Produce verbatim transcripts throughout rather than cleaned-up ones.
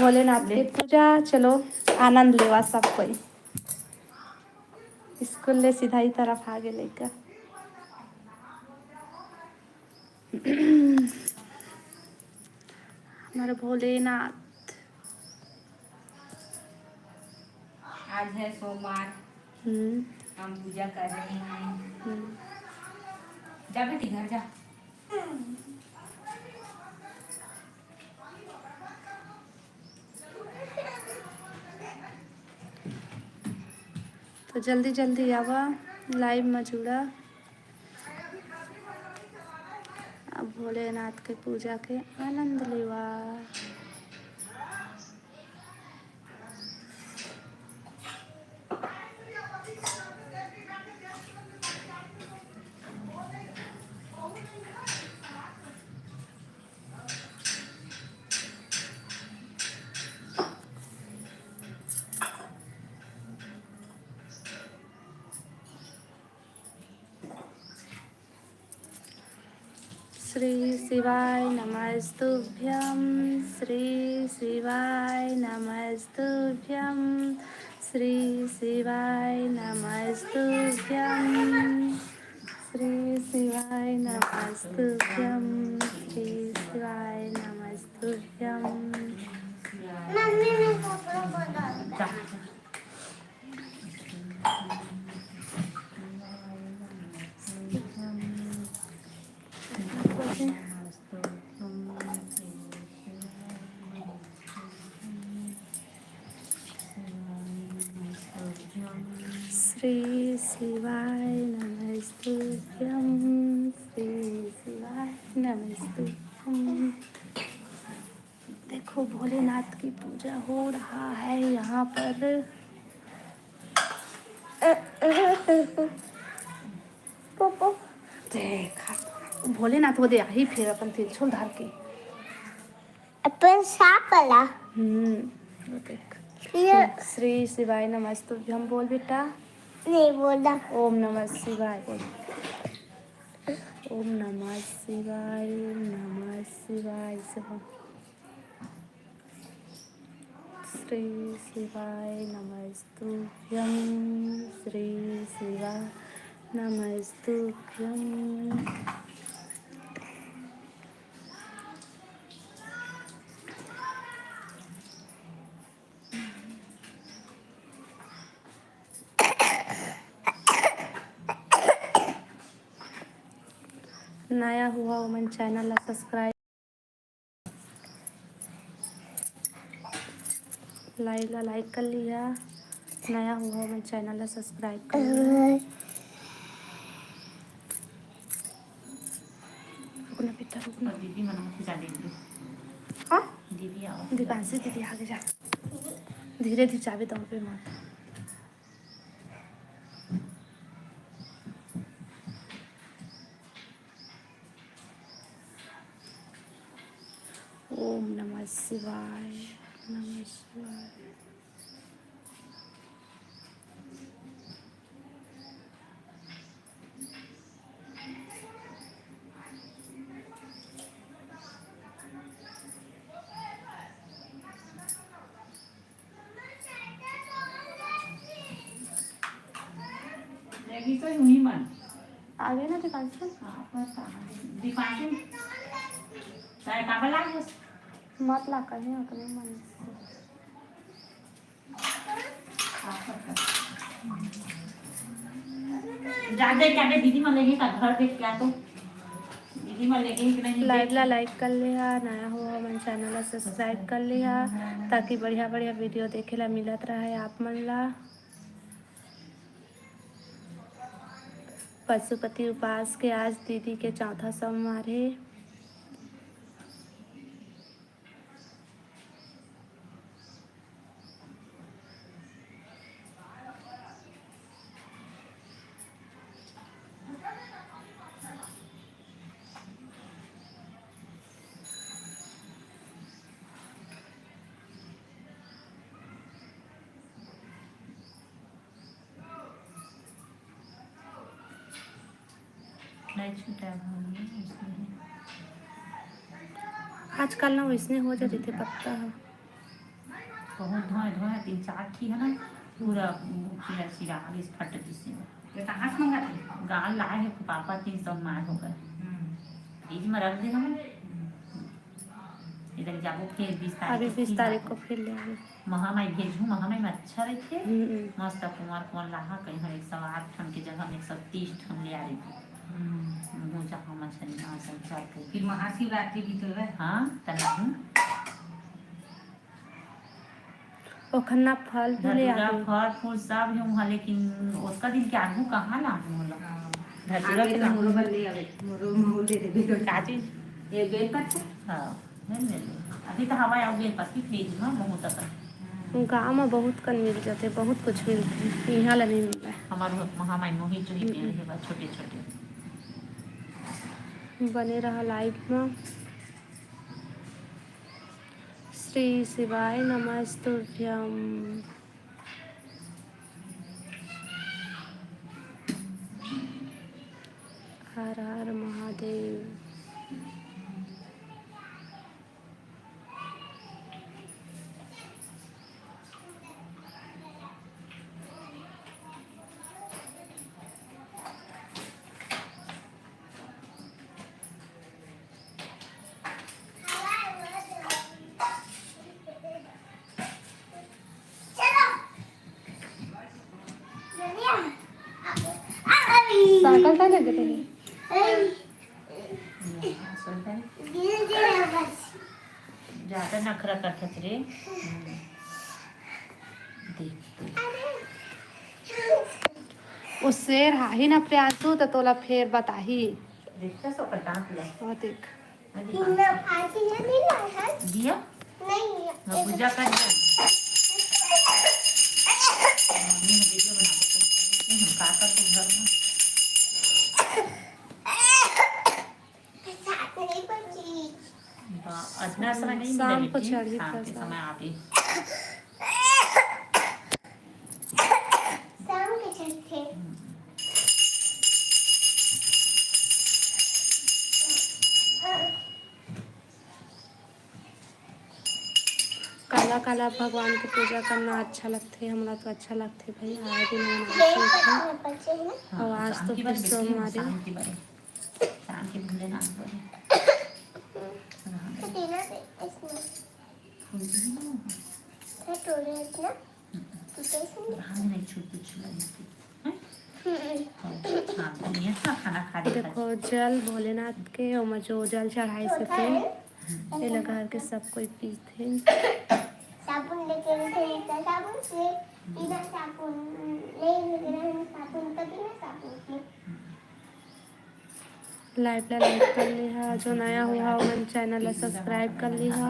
भोलेनाथ के पूजा, चलो आनंद लेवा सब कोई। स्कूल ले सीधा ही तरफ आ गे लइका। हमारा भोलेनाथ। आज है सोमवार। हम्म। हम पूजा कर रहे हैं। हम्म। जा बेटी, घर जा। तो जल्दी जल्दी आवा, live में जुड़ा। अब भोलेनाथ के पूजा के आनंद लेवा। श्री शिवाय नमस्तुभ्यं, श्री शिवाय नमस्तुभ्यं, श्री शिवाय नमस्तुभ्यं, श्री शिवाय नमस्तुभ्यं, श्री शिवाय नमस्तुभ्यं। मम्मी, मैं कपड़ा बदल दूँ। श्री शिवाय नमस्तुभ्यं, श्री शिवाय नमस्तुभ्यं। देखो, भोलेनाथ की पूजा हो रहा है यहाँ पर। देखा, भोलेनाथ वो दे आई फिर अपन तिरछुल धर के। अपन सांप वाला। हम्म, वो देख। ये श्री शिवाय नमस्तुभ्यम बोल बेटा। नहीं बोला। ओम नमः शिवाय बोल। ओम नमः शिवाय, ओम नमः शिवाय, ऐसे बोल। श्री शिवाय नमस्तुभ्यं, श्री शिवाय नमस्तुभ्यं। नया हुआ हो मन channel ला subscribe। Live ला like कर लिया, नया हुआ मन channel ला subscribe कर लिया। रुकना बेटा, रुकना। दीदी मना के जा दीदी। हाँ? दीदी आओ। दीपांशी दीदी आगे जा। धीरे धीरे जावे तो पे मार। ओम नमः शिवाय, नमः शिवाय। तो हुई मन। आगे ना दीपांशु। हाँ, बस आगे। दीपांशु, तारे काबर लागे? मत ला कहीं, अपने मन से। जा देख के आबे, दीदी मन लेगे का घर देख के आ तो। दीदी मन लेगे कि नहीं लाइव देख ला के। लाइक कर लिहा, नया हो हमन चैनल ला सब्सक्राइब कर लिहा, ताकि बढ़िया बढ़िया वीडियो देखे ला मिलत रहे आप मन ला। पशुपति उपास के आज दीदी के चौथा सोमवार हे। नहीं छूटा है, हाँ, नहीं, इसमें है। आजकल ना वैसने हो जा रहिथे पत्ता ह। बहुत धोए धोए तीन चार ठी है ना, पूरा कीड़ा सीड़ा आगे से फट दिस। ये कहाँ से मंगा थे? गाल लाए है पापा, तीन सौ मार हो गए। हम्म। फ्रिज में रख दे हम। हम्म। इधर जाबो फिर बीस तारीख अभी को बीस फिर तारीख आबो। को फिर लेंगे। महामाई भेजहूँ, महामाई में अच्छा रहिथे। हम्म, हम्म। मस्त कुंवर कुंवर लाहा, कहीं हम एक सौ आठ ठन के जगह में एक सौ तीस ठन ले आ रहिथे। हम्म। मुँह जहाँ मछली ना संचार करी। फिर महाशिवरात्रि भी तो है। हाँ, त नहीं। ओखर ना फल भी ले धतूरा, आबे। फल फूल सब है वहाँ, लेकिन ओतका दिन के आगू कहाँ लाबो ओला? हाँ। धतूरा आगे के तो ना। मोरो बर ले आवे, मोरो, मोरो दे देबे। का चीज? ये बेलपत्ता। हाँ, ले ले ले। अभी तो हवा आऊ बेलपत्ती फ्रिज में बहुत अकन। गाँव में बहुत कन मिल जाथे, बहुत कुछ मिलथे, इहाँ ला नहीं मिलय। हमार महामाई मोही चुही पेड़ हे बा, छोटे छोटे। बने रहा लाइव में। श्री शिवाय नमस्तुभ्यम। हर हर महादेव। साइकिल का लगे तेरे? ज्यादा नखरा करथस रे। देख। वो शेर हाही ना प्रियांशु, तो तोला फेर बताही। देखथस ओकर दांत ल। वो देख। अरे कितना बाप। फांसी है, नहीं लाया है? दिया? नहीं है। मैं पूजा कर दिया। मम्मी ने वीडियो बना के पोस्ट करी थी, हम का करते घर में। साथ नहीं बची। बा-, अतना समय नहीं शाम मिला को बेटी, चढ़ी शाम के प्रसाद। समय आती। शाम के चढ़ते। काला काला भगवान के पूजा करना अच्छा लगथे, हमला तो अच्छा लगथे भाई। आए दिन हम आए बेल पत्ता ऊपर से है ना? अउ आज तो शाम के फिर बारे बेटी, सोमवारी। शाम के बारे। शाम के भोलेनाथ बारे। तो देना दे इसमें। फूल भी ना। तो तोड़े इतना। तो कैसे? बाहर में नहीं छू, कुछ नहीं। हाँ, तो ये था खाना खा रही देखो, जल भोलेनाथ के, ओमा जो जल चढ़ाए से तेल, एला घर के सब कोई पीथे। साबुन लेके उठे, तो साबुन से, बिना साबुन, नहीं लेके रहने साबुन, तो बिना साबुन के। लाइव ला लाइक कर लिहा, जो नया हुआ ओमन चैनल ला सब्सक्राइब कर लिहा।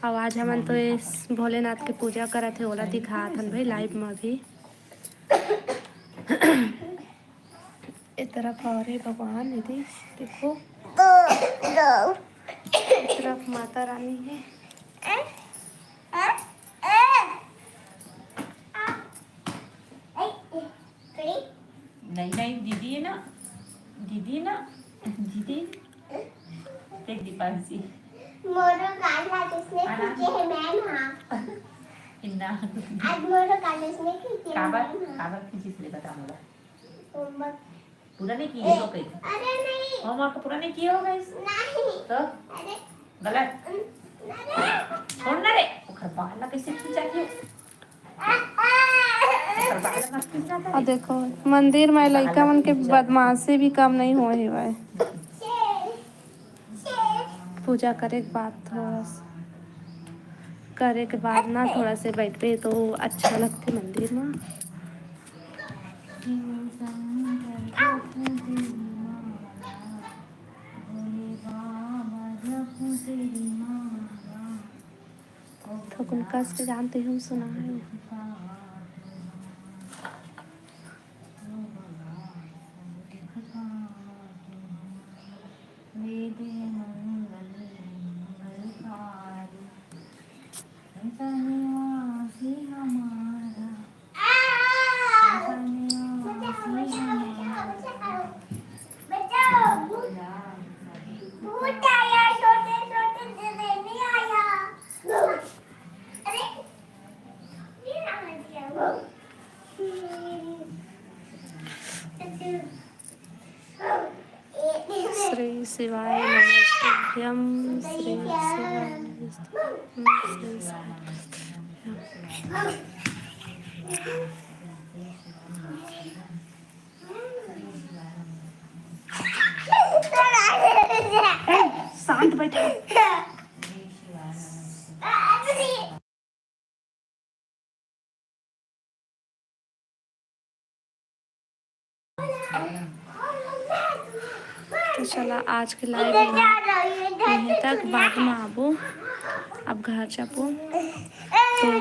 अउ आज हमन तो इस भोलेनाथ के पूजा करत हे, ओला दिखात हन भाई लाइव में भी। ए तरफ और हे भगवान, ये दे-, देखो। ए तरफ माता रानी हे। नहीं, नहीं, दीदी है ना, दीदी ना, दीदी। देख दीपांशी। मोरो कान ला जिसने खींचे है मैम, हाँ। इन्ना। आज मोरो कान जिसने खींचे है काबर, मैम, हाँ। काबर खींचिस ले बता मोला। पूरा नहीं किए हो कहीं? अरे नहीं। होमवर्क पूरा नहीं किए हो कहीं? नहीं। तो? अरे। गलत। अरे। छोड़ ना रे। ओकर बाल ला कैसे खींचा के? ओकर बाल ला मत खींचा करे। अब देखो, मंदिर में लइका मन के बदमाशी भी कम नहीं होए हे भाई। पूजा करे के बाद थोड़ा सा, करे के बाद ना थोड़ा से बैठबे तो अच्छा लगथे मंदिर में। थोकुन कस के जानते हो सुना है। श्री शिवाय नमस्तुभ्यं, श्री शिवाय नमस्तुभ्यं, श्री शिवाय नमस्तुभ्यं। शांत बैठा। तो चला, आज के लाइव यहीं तक, बाद में आबो, अब घर जाबो। तो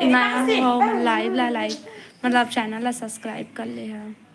नया हो लाइव ला, लाइव मतलब चैनल ला सब्सक्राइब कर ले है।